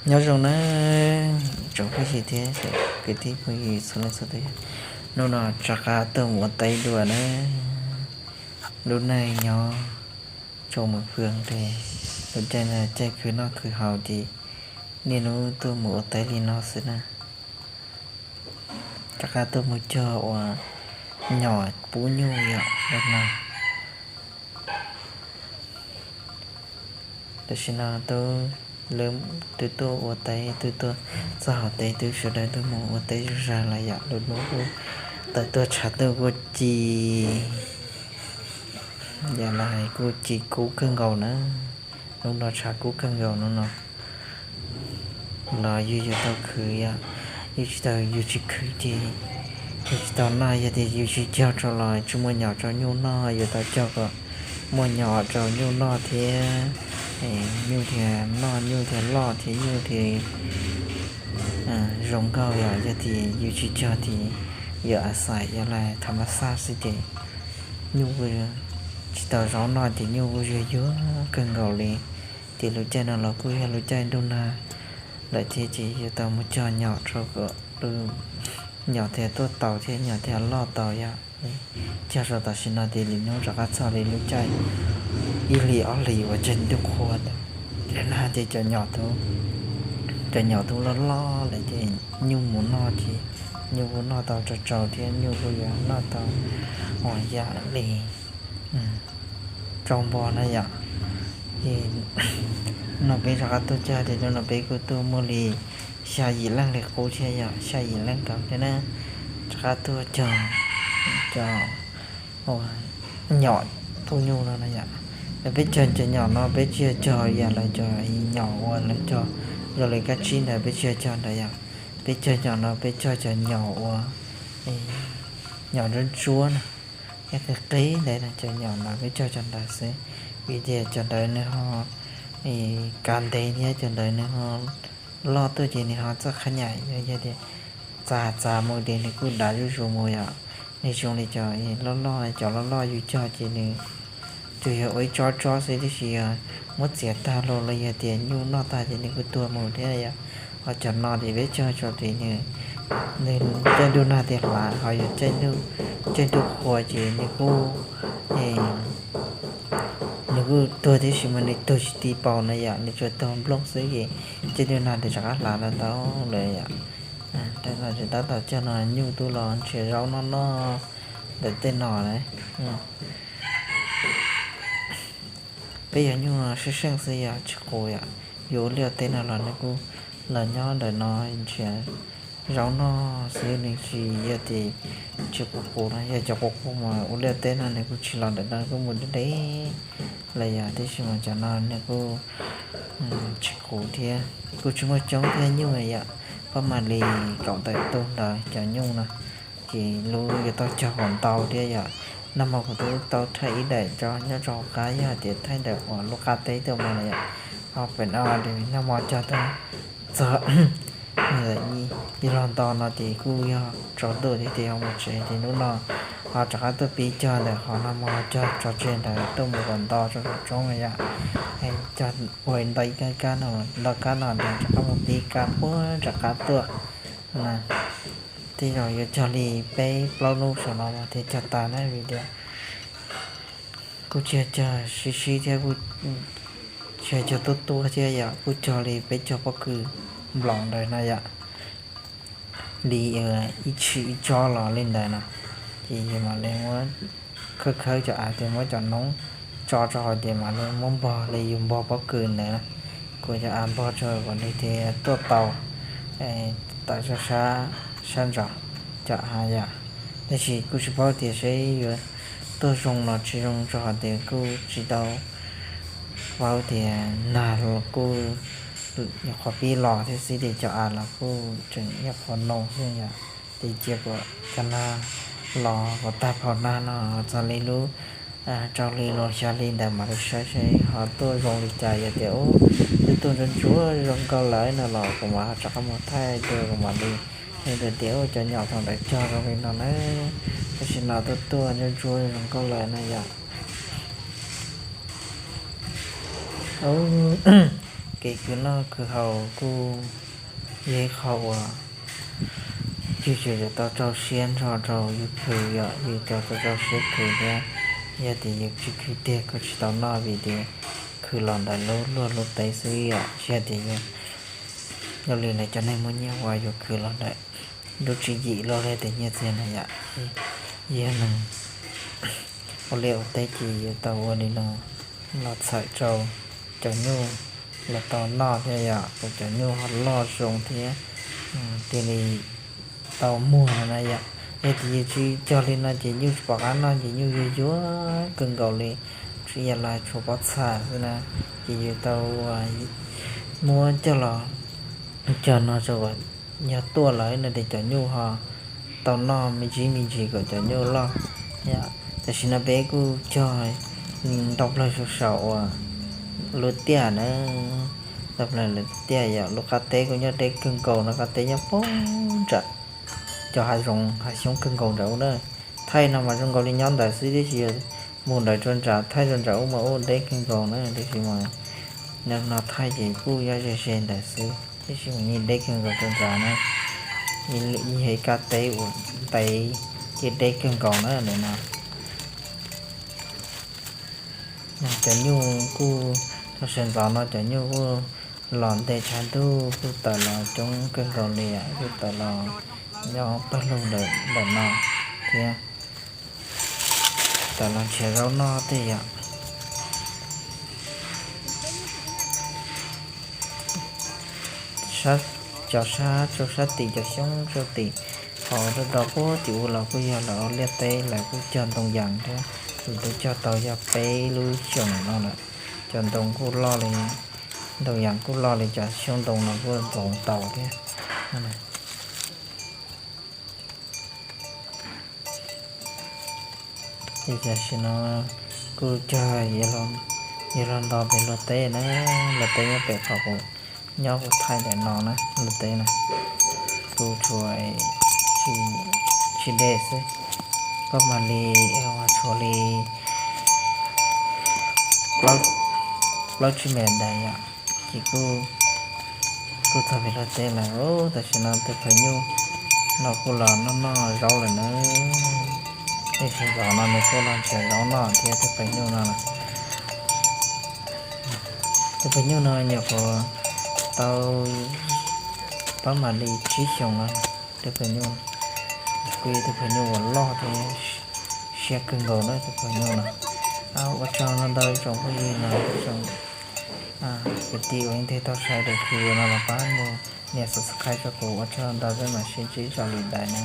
Nyob zoo nawb tsoom phooj ywg thiab kwv tij phooj ywg txhua leej txhua tus. Hnub no rov qab tuaj mus ua teb dua nawb. Lub neej nyob tsaus mus fwv nqes, lub caij no caij khwv noj khwv haus ces niaj hnub tuaj mus ua teb li no xwb na. Rov qab tuaj mus cog uas nyom pub nyuj yom no. Tam sim no tub, twb tuaj ua teb, twb tuaj txog hauv teb, twb sawv daws tuaj mus ua teb zog zag lawm yom. Lub hnub kuj tawm tuaj tshav ntuj kuj ci, yam li kuj ci kub kawg nkaus na. Hnub no tshav kub kawg nkaus hnub no. Los yus yuav tau khwv yom, yus tsis tau, yus tsis khwv ces yus tsis tau noj. Yog tias yus tsis cog rau los tsis muaj nyom rau nyuj noj, yuav tau cog kom muaj nyom rau nyuj noj thiab, nyuj thiaj noj, nyuj thiaj loj thiab nyuj thiaj zoo nkauj yom. Yog tias yus tsis cog ces yuav a xais yuav lais tham mas xaj xwb ces nyuj kuj tsis tau zaub noj ces nyuj kuj yuag yuag kawg nkaus li. Ces lub caij no los kuj yog lub caij ntuj nag lawm thiab ces yuav tau mus cog nyom rau kom nyom thiaj tuaj tau thiab nyom thiaj loj tau yom. Cog rau tam sim no ces lwm hnub rov qab txog li lub caij ib hlis ob hlis uas tseg ntuj qhua ntawd, ces nag ces cov nyom tub, cov nyom tub loj loj lawm ces nyuj mus noj ces nyuj kuj noj tau tsau tsau thiab nyuj kuj yuav noj tau uas yam li tsau npo na yom. Ces no peb rov qab tuaj cog ces hnub no peb kuj tuaj muaj li xya yim leej li qub thiab yom, xya yim leej kaum thiab na. Rov qab tuaj cog cov nyom pub nyuj no na yom. Peb cog cov nyom no peb tsis yog cog yam lawv cov nyom uas lawv cog zoo li kab tsib ntawd, peb tsis yog cog ntawd yom. Peb cog nyom no peb cog cov nyom uas nyom ntsuab ntsuab na, qis qis ntawd na, cov nyom ntawd peb cog cov ntawd xwb. Vim tias cov ntawd nws ho kav ntev thiab cov ntawd nws ho loj tuaj ces nws ho txoj qhab nyam yog tias txav txav mus ces nws kuj dav zuj zus mus yom. Nws zoo li cov loj loj, cov loj loj yus cog ces nws tsuas yog ua ib tsob tsob xwb, tiam sis yog muab txiav tag los los yog tias nyuj noj tag ces nws kuj tuag mus thiab yom. Ho cov no ces peb cog tso ces nws, nws caij ntuj nag tias hlav, ho yog caij ntuj qhua ces nws kuj, nws kuj tuag tiam sis mas nws tuag tsis ti paus na yom, nws tsuas tuag nplooj xwb ces caij ntuj nag ces rov qab hlav los tau lawm yom. Tab tom cog no nyuj tub los nrhiav zaub noj noj ntawm tej no na. Peb yog nyuj seej seej xwb yom, tsis qus yom. Yus ua liaj teb no los nws kuj los nyob ntawm no nrhiav zaub noj xwb, nws tsis yog tias tsis qus qus no. Yog cov qus qus mas ua liaj teb no nws kuj tsis los ntawm no, kuj mus deb deb lawm yom. Tiam sis mas cov no nws kuj tsis qus thiab, kuj tsis muaj coob thiab nyuj yom. Pab mam li kaum tawm tus ntawd cov nyuj no. Ces lub yuav tau cog kom ntau thiab yom. Nag hmo kuv twb tau thaij ib daim tso nyob rau hauv qab, yog tias thaij ntawm uas lub qab teb tuaj mus lawm yom. Ho pem no nag hmo cog tau txog yog los nto no ces kuj yog tsaus ntuj thiab ces ho mus tsev, ces hnub no ho rov qab tuaj pib cog ntawm qhov nag hmo cog tso tseg ntawd tuaj mus kom nto rau saum roob yom. Cog ua nto ib kab kab no, nto kab no ntawd rov qab mus pib kab puag rov qab tuaj na. Tej zaum yuav cog li peb plaub hnub saum no mas thiaj cog tas na, vim tias kuj tsis yog cog sib sib thiab, tsis yog cog tuab tuab thiab yom, kuj cog li peb cog pob kws nplaum ntawd na yom, li ib tshim ib tsob los li ntawd no. Ces yus mam li muab khawb khawb cov av, ces muab cov noob tso rau hauv, ces mam li muab npog li yus npog pob kws ntawd na. Kuv cov av npog rau kom nws thiaj tuaj tau tawm sab, sab ntsos cov av yom. Tab sis kuj tsis paub tias seb yuav tuaj zoo los tsis zoo, rau qhov tias kuj tsis tau paub tias nag kuj nyuam qhuav pib los thiab xwb, ces cov av los kuj tseem nyuam qhuav noo xwb yom. Ces cia kom cov nag los kom tag phau nag no txog li lub rau hli los xya hli ntawd mam li saib seb ho tuaj zoo li cas. Yog tias ub, twb tuaj ntsuab ntsuab zoo nkauj lawm no los kuv mam ho rov qab mus thaij dua, kuv mam li hais tias ub, cov nyom thaum ntawd cog zoo li no na. Tam sim no tuaj tuaj ntsuab ntsuab zoo nkauj lawm na yom. Kev khwv noj khwv haus kuj yog ib qho uas yus tseem tau rau siab nrog rau yus khwv, yog yus tau rau siab khwv thiab. Yog tias yus tsis khwv tiag kuj tsis tau noj, vim tias khwv los ntawm lub luag lub teb xwb yom. Tsis yog tias yog li ntawd cov neeg muaj nyiaj uas yus khwv los ntawm lub tswv yim luaj li tias nyiaj txiag na yom. Yog neeg ua liaj ua teb ces yuav tau ua li no los txhawm rau cov nyuj los tau noj thiab yom, kom cov nyuj ho loj zoo thiab thiaj li tau muag na yom. Yog tias yus tsis cog li no ces nyuj tsis pom qab noj ces nyuj yuag yuag kawg nkaus li, tsuas yog los tshuav pob txha xwb na. Ces yus tau muab coj los cog no rau kom yog tuaj lawm no ces cov nyuj ho tau noj me ntsis me ntsis kom cov nyuj loj. Tam sim no peb kuj cog nrau plaws saum saum uas lub tiaj na, nrau plaws lub tiaj yom. Lub qab teb kuj nyob deb kawg nkaus no, qab teb nyob puag nram cov hav zoov hav xyoob kawg nkaus nram ub na. Thaij no mas zoo nkaus li nyob ntawd xwb tiam sis yog mus ntawd rau nram, thaij rau nram ub mas ua deb kawg nkaus na, tiam sis mas no thaij ces kuj yog ze ze ntawd xwb tiam sis mas yeej deb kawg nkaus rau nram na. Yeej yog ib kab teb uas ntev thiab deb kawg nkaus na ntawm no. Cov nyuj kuj tau sawv ntxov no cov nyuj kuj los nte tshav ntuj kuj tawm los coob kawg nkaus li, kuj tawm los nyob pawg lug ntawm no thiab tawm los nrhiav zaub noj tej yom. Cov sab rau sab tim cov xyoob rau tim, ho rau rau puag tim ub los kuj yog lawv ua liaj teb, lawv kuj cog ntoo yas thiab. Kuv twb cog tau yog peb lub xyoos no lawm. Cov ntoo kuj loj li, ntoo yas kuj loj li cov xyoob ntoo no kuj ntxoov tau thiab. Ces tam sim no kuj cog yuav luag nto pem luag teb na, luag teb nyob pem qhov kuv nyob kuv thaij ntawm no na, luag teb na. Kuj tshuav tsib dej xwb, koj mam li tshuav li plaub tsib me daim yom. Ces kuj txog pem luag teb lawm. Tam sim no tus phaw nyuj no kuj los noj noj zaub lawm na. Tej sawv ntxov no nws kuj los nrhiav zaub noj thiab tus phaw nyuj no. Tus phaw nyuj no nyuam qhuav tau pab mam li tsib xyoos no. Tus phaw nyuj, kuj yog tus phaw nyuj uas loj thiab siab kawg nkaus na tus phaw nyuj no. Ua tsaug ntau ntau tsoom phooj ywg no, tsoom kwv tij uas yeej tau saib daim video no los pab mus nias subscribe rau kuv, ua tsaug ntau, peb mam sib ntsib tso lwm daim na.